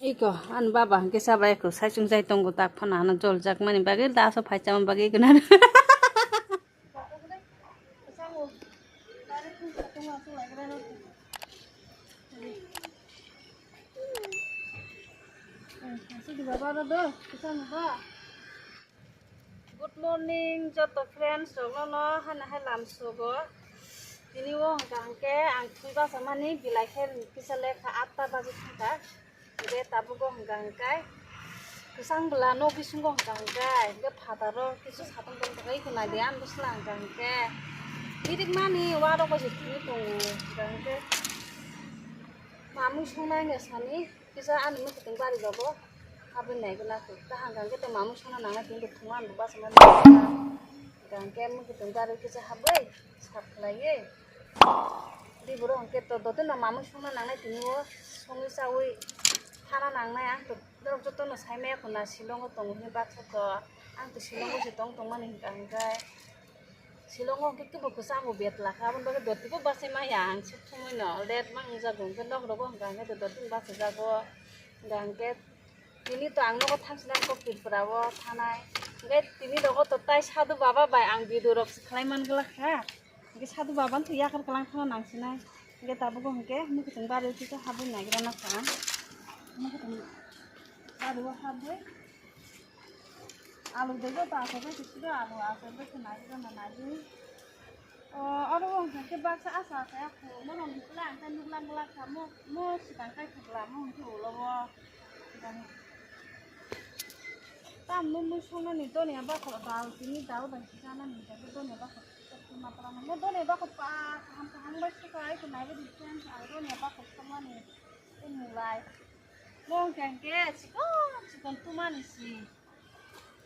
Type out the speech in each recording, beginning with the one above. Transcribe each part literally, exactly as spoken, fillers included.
Iko, ani baba hwnkhe chabai eko, saichung chai tongo, tak phano ano jol jak mani bagwi, da so phai chama bagwi gwnang. Good morning, joto friends rok no, no, hana hai lam sugo. Tini o hwnkha hwnkhe ang thwi basa mani, belai khe kisa lekha atta baji thangkha. Hwnkhe tabuk o hwnkha hwnkhe kwchang bwla nok bisingo hwnkha hwnkhe, hwnkhe phataro kisa satung tong tong bai khwnai de, ang bwsla hwnkha hwnkhe. Birik mani warok bai se thwi tongo, hwnkha hwnkhe mamwi songnai wngya sani. Kisa ani mwkhwtwng bari rogo habwi nai gwnang khe. Kaham kaham khe tei mamung songna nangnai tini thwngma ang bo bachama nai. Kaham khe mwkhwtwng bari kisa habwi sap khlaiwi. Tei borok hwnkhe to dotino mamung songna nangnai tini o songwi chawi thana nangnai ang to norok jotono sai maya khuna Shillong o tongo hwnwi baksa to ang to Shillong o se tong tongmani hwnkha hwnkhe. Shillong o hwnkhe kebo kwchang bo betla kha, aboni bagwi doti bo bachai maya ang suk thumui no let mang wngjago, hwnkhe nok rogo hwnkha hwnkhe doti bo bachai jago, hwnkha hwnkhe tini to ang nogo thang sinai kok Tripura o thanai, hwnkhe tini rogo to tai sadhu baba bai ang video rok se khlai man glak kha, hwnkhe sadhu baba no to yakar kwlang thana nang sinai, hwnkhe tabuk o hwnkhe mwkhwtwng bari o kisa habwi naigra na kha ang, mwkhwtwng bari o habwi. Alu dego to asai bai khe siro alu asai bai khe nai rw na nai rw. O oro wng kha khe baksa asa asa ya kho. Mo rong khe pla ang khe nuklang glak kha mo mo swkang kai kha bla mo hwn khe ulo o. Tam mo mui song nani doniya bakhor dal tini dal bai khe cha nani hwn khe doniya bakhor ma pla mo doniya bakhor pa kaham kaham bai swkang ai khe nai rw di friends ang doniya bakhor song nani tei mulai. Mo hwn khe chikon chikon tumani si.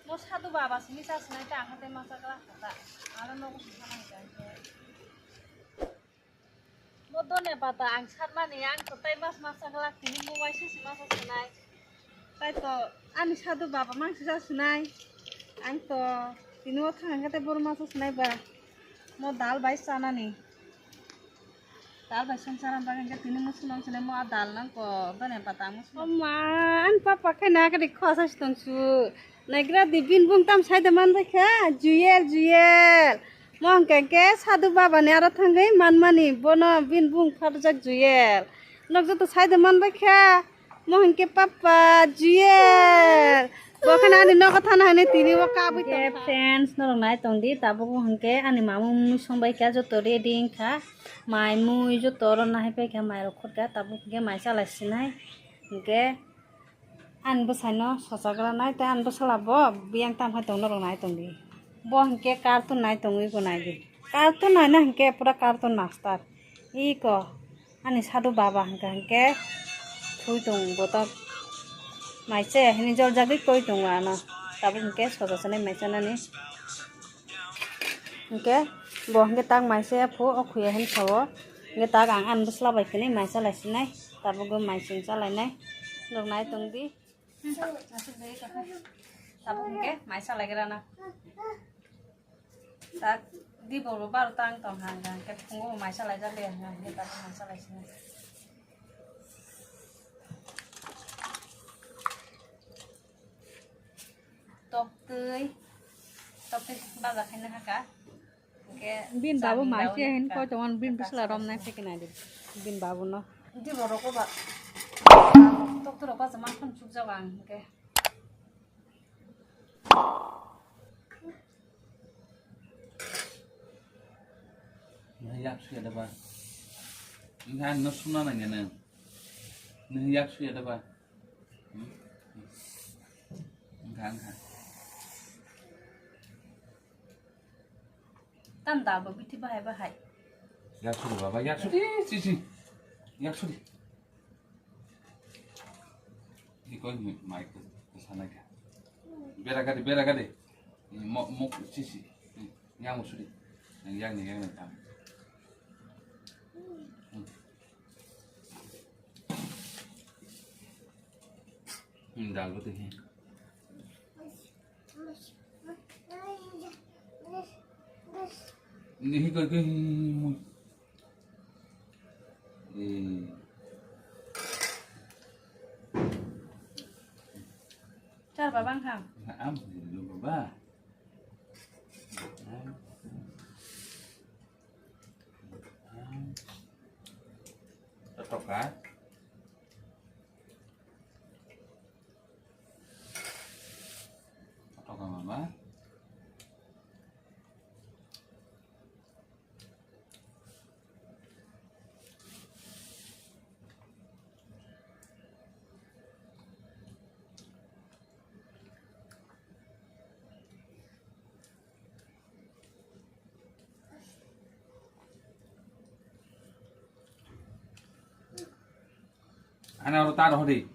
Mo sadhu baba simi sa sinai ta ang khe masa kla kha ta. Aro nogo sisa nang khe. Mo doniya pata ang satmani ang to tai mas masa kla tini mo waisa si masa sinai. Tai to ani sadhu baba mang sisa sinai. Ang to tini o thang khe tai bor masa sinai ba. Mo dal bai chanani. Dal bai songchar ang bagwi hwnkhe tini musu nang sinai mo a dal nang ko doniya pata musu. O ma, ani papa khe na kadi khwa sa sitong su. Naigra di bin bung tam sai de man bai kha. Juyel, Juyel. Mo hwnkhe hwnkhe sadhu baba ni aro thangwi man mani bono bin bung pharjak Juyel. Nok joto sai de man bai kha. Mo hwnkhe papa, Juyel. Bo kheno ani nogo thana hwnwi tini o kabwi tongkha. Friends, norok nai tongdi, tabuk hwnkhe ani mamung mui songbai kha, joto ready wngkha. Mai mui joto oro nahai pai kha, mai rok khut kha, tabuk hwnkhe mai chalai sinai. Hwnkhe ani bwsaino sochakra nai, tei ani bwsala bo biyang tam khai tong norok nai tongdi. Bo hwnkhe cartoon nai tongwi bo naidi. Cartoon naina hwnkhe pura cartoon master. Iko. Ani sadhu baba hwnkha hwnkhe thwi tongo botok. Mai chaya hwnwi joljagwi koi tongo ano. Tabuk hwnkhe soja sanai mai chanani. Hwnkhe bo hwnkhe tak mai chaya phu o khuya hwn sao. Hwnkhe tak ang ani bwsla bai kwnwi mai chalai sinai. Tabukbo mai chwng chalainai. Norok nai tongdi. Tabuk hwnkhe mai chalaigrana. Tak di boro baro tang tong hang hang khe phungo mai chalaijak le hang hang khe tabuk mai chalaisini. Toktwi, toktwi baja khaina haka. Hwnkhe bin babu mai se hin koi tongo, bin bisla rom nai se kinai di. Bin babu no. Di boro ko ba. Toktwi rok baja man khon chukjak ang hwnkhe. Nang yak suya da ba. Nang no suna nang ya nang. Nang yak suya da ba. Hmm? Nang nang. Tam da bo bithi bahai bahai. Yak suri baba, yak suri, si, si. Yak suri. Ikoi mi-, mai ko, ko sanai ka. Bera gadi, bera gadi. Mo, mo, si, si. Yang mo suri. Yang, yang ni, yang ni tam. Hmm. Hmm, dal ko te. Ni hi koi koi hi mui. Eh. Baba wngkha. Am, baba. Toka. Toka mama. Ana ro ta rohori.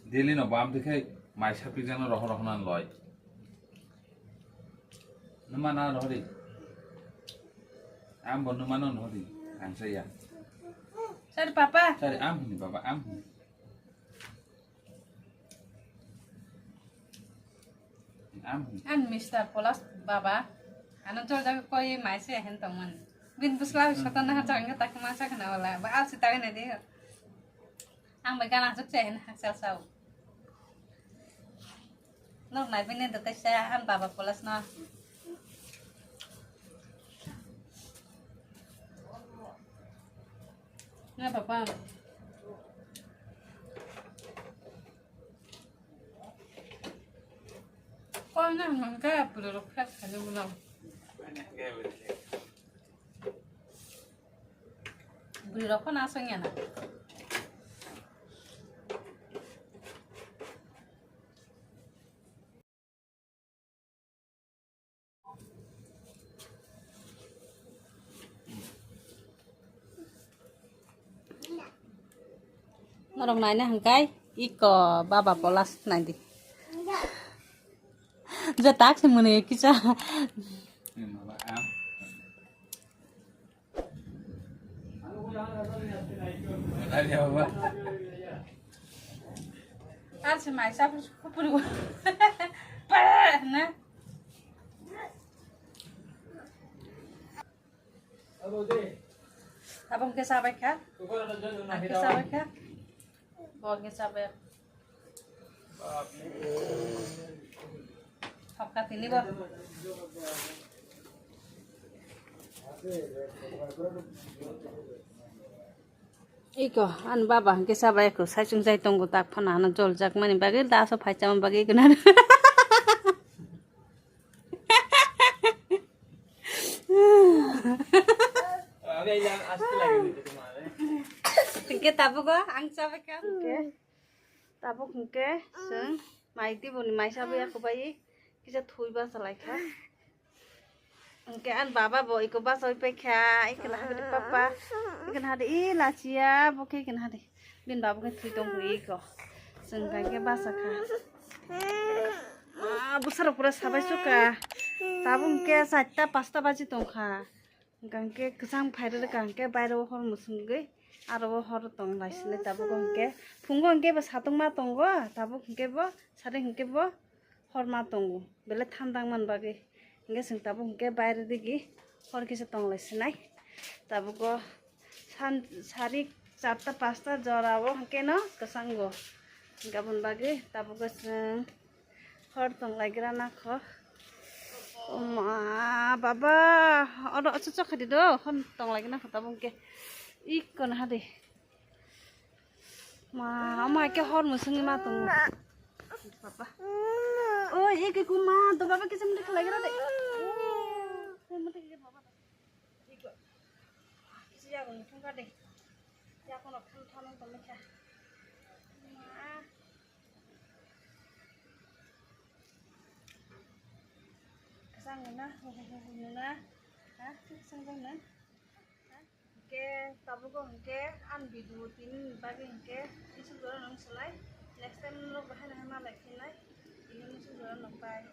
Daily no bam dikhe mai sapik jano roho roho nan loi. Numa na rohori. Am bo numa no rohori. Ang saya. Sir papa. Sir am hini baba am hini. Am hini. An Mister Polas baba. Ano jol jaga koi mai se hen tongman. Bin busla sotana janga tak masa kana wala. Ba alsi tagna de. Ang bai gana suk se hen haksal sau. Nok nai bini da taisa an baba Polas no. Na papa. Kau na mangka pura rok khat khani muna. Bwrwi rok phano aswk ya na. Norok naina hwnkhe iko baba Polas naidi. Je tak se mwnwi kisa. Ar se mai sa kupuri na. Abang ke sabai kha? Ang ke sabai kha? Bo ang ke sabai. Hokka tini bo. Iko, an baba hwnkhe sabai ko, saichung jai tongo, tak phano ano jol jak mani bagwi, daso phai chama bagwi gwnang. Hwnkhe tabuk o ang chabai kha. Hwnkhe tabuk hwnkhe chwng mai tibuni mai chabai ya kwbai kisa thwi basa lai kha. Hwnkhe an baba bo iko basa oi pai kha, iko lahadi papa, iko lahadi i lachiya bo khe iko lahadi. Bin baba khe thwi tong kho iko. Chwng hwnkhe basa kha. Ah, bwsarok pura sabai suka. Tabuk hwnkhe charta pasta baji tongkha. Hwnkhe kwchang phairwrwkha hwnkhe bairo hor mwswngwi aro o hor tong lai sinai tabuk hwnkhe. Phungo hwnkhe bo satung ma tongo, tabuk hwnkhe bo sade hwnkhe bo hor ma tongo. Belai thandang man bagwi. Hwnkhe chwng tabuk hwnkhe baire digi hor kisa tong lai sinai. Tabuk o san sari charta pasta jora o hwnkhe no kwchango. Hwnkhe aboni bagwi tabuk o chwng hor tong lai gra na kho. O ma baba, oro achu chokha di do, hor tong lai gra na kho tabuk hwnkhe. Ikko na hadi. Ma, ama ke hor musung ma tung. Papa. Oh, ye ke kuma, to baba ke samde khalai gara de. Kisi ya ko thung ka de. Ya ko no thang thang to me kha. Ma. Kasang na, hu hu hu hu na. Ha, kasang na. Hwnkhe tabuk o hwnkhe ani video tini ni bagwi hwnkhe isuk jora nung swlai. Next time norok bahai no hai malai phinai. Tini isuk jora nung pai.